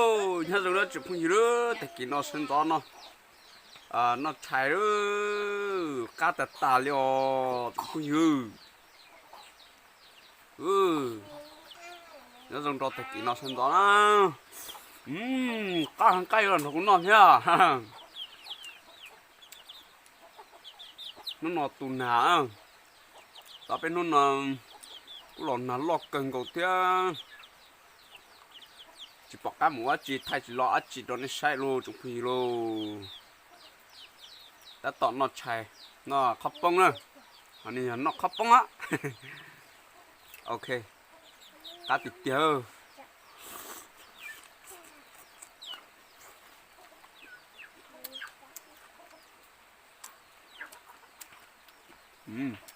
Nyob zoo na tsoom phooj ywg, tag kis no sawv ntxov no noj tshais lawm, qab tas tas li os tsoom phooj ywg. Nyob zoo rau tag kis no sawv ntxov na. Qab heev, qab yuav los nrog kuv noj thiab. Hnub no tu nag, tab peb hnub no kuj los nag loj kawg nkaus thiab. Tsis pom qab mus ua dab tsi, thaij tsis los dab tsi rau nej saib lauj tsoom phooj ywg lauj. Tab tom noj tshais, noj qhob poob na, ho nws yog noj qhob poob a. Ok, qab tiag tiag.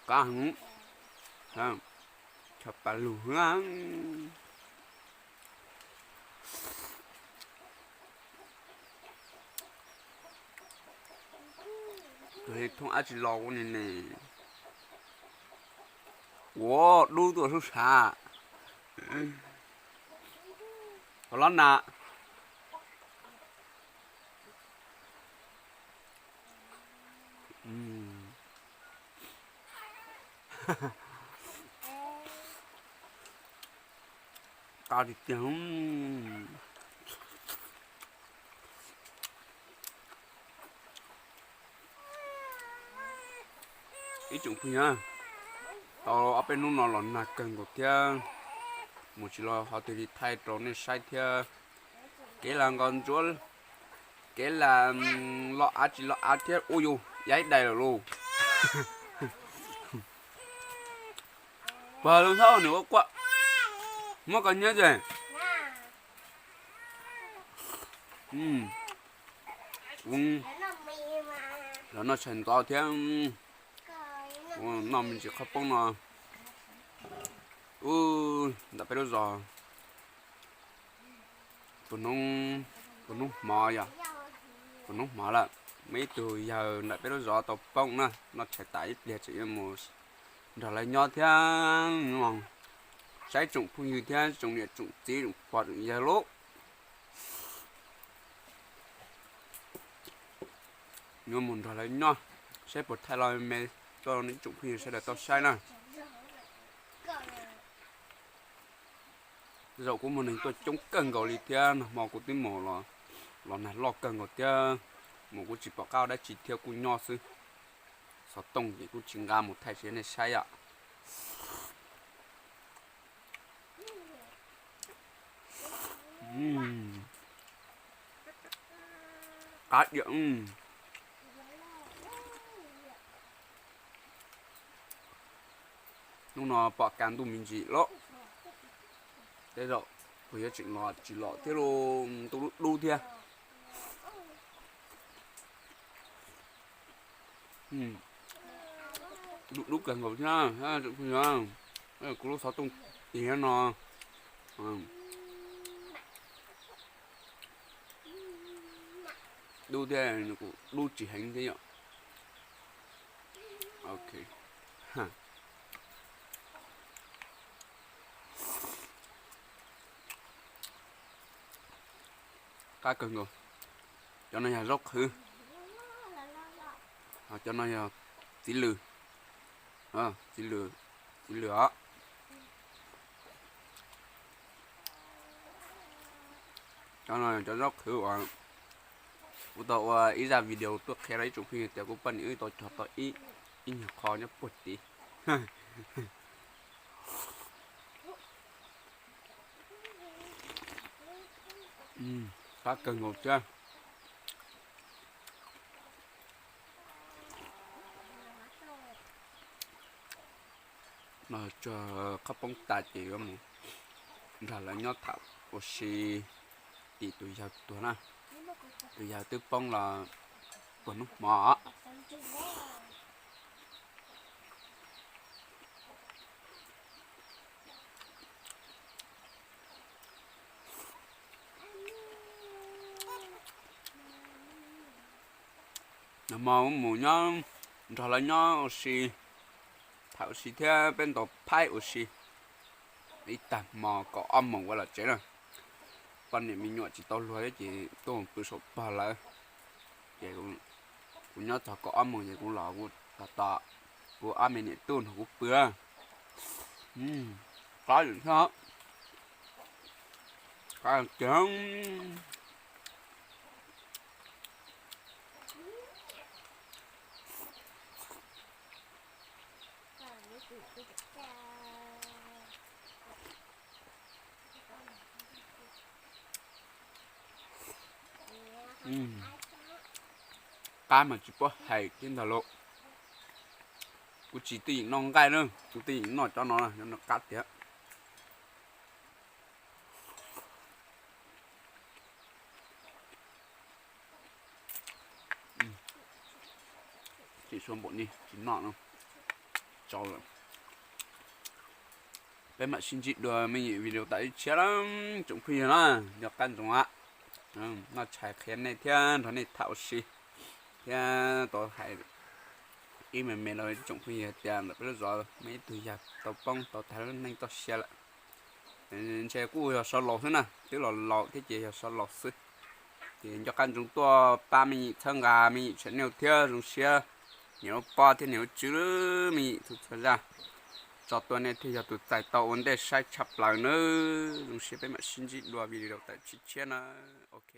Qab heev, tshaj pas lug. Tus li thoob dab tsi los ua ne ne. Ua dub tuaj sub sav. Qhov los na. Qab tiag tiag. Ib tsoom phooj ywg, tau ob peb hnub no los nag kawg nkaus thiab, mus tsis los ho twg li thaij rau nej saib thiab. Kev lam nqos ntsuav, kev lam los av tsis los av thiab, ua yus yaib dais lawm lauj. Pog lub thab nws ua quaj, muab koj nyob ze. Los noj tshais ntxov thiab, noj me ntsis qhob poob no. Ub, ntawm peb lub zos puas hnub hmo yom, puas hnub hmo lawm, muaj ib tug yawg ntawm peb lub zos tau poob na, noj tshais tas ib pliag tseem yuav mus nrog lawv nyob thiab, saib tsoom phooj ywg thiab tsoom niam tsoom txiv tsoom pog tsoom yawg lauj. Yuav mus nrog lawv nyob, saib puas thaij los me rau nej tsoom phooj ywg sawv daws tau saib na. Zaum kuv muaj neeg tuaj coob kawg nkaus li thiab, nag hmo kuv twb mus los nag loj kawg nkaus thiab, mus kuv tsis pom qab ua dab tsi thiab kuj nyob xwb. Xov tooj ces kuj tsis nqa mus thaij tsis nej saib yom. Qab diam. Hnub no pom kaj ntug me ntsis lawm, tej zaum kuv yuav tseem los tsis los thiab lauj, ntuj dub dub thiab. Dub dub kawg nkaus thiab, kuv lub xov tooj tig no dub thiab, kuv dub tsis heev thiab yom. Ok. Qab kawg nkaus. Cov no yog zaub qhwv, cov no yog txiv lws, txiv lws, txiv lws os. Cov no cov zaub qhwv uas kuv tau ua ib zaj video tuaj qhia rau ib tsoom phooj ywg tias kuv poj niam wb tau cog tau ib, ib nyuag qho nyob puag tid. Qab kawg nkaus thiab. Tso qhob poob tas ces yuav mus nrog lawv nyob tham ua si tim tus yawg tuag na. Tus yawg twb poob los puag hnub hmo. Nag hmo mus nyob nrog lawv nyob ua si, tham ua si thiab peb ntaus phaib ua si ib tag hmo kaum ob moos ua los tsev na. poj niam me nyuam tsis tau luag thiab ces tuaj mus pw saum pog lawm. Ces kuv nyob txog kaum ob moos ces kuv los kuv tos tos kuv ob me niam tub nrog kuv pw. Qab thiab, qab tiag. Qab mas tsis paub hais thiab ntag lauj. Kuv tsis twj ywm noj nqaij na, kuv twj ywm noj cov no, cov no qab tiag. Tsis sua npaum ni tsis noj no, tsau lawm. Peb mam sib ntsib dua me nyuam video tawm ib tshiab na, tsoom phooj ywg na. Nco qab ntsoov a, noj tshais qhia nej thiab nrog nej tham ua si, thiab tau hais ib me me rau tsoom phooj ywg tias ntawm peb lub zos muaj ib tug yawg tau poob tau tag lub neej txoj sia lawm. Ntshe kuj yog sau laus xwb na, twb los laus thiab ces yog sau laus xwb. Ces nco qab ntsoov tuaj pab me nyuam txhawb nqa me nyuam channel thiab zoo siab niam lub pob thiab niam lub tswb me nyuam txhua txhua zaj. Tso tuaj nej thiaj yog tus txais tau ua ntej saib tshaj plaws nawb. Zoo siab peb mam sib ntsib dua video tawm tshiab tshiab na. Ok.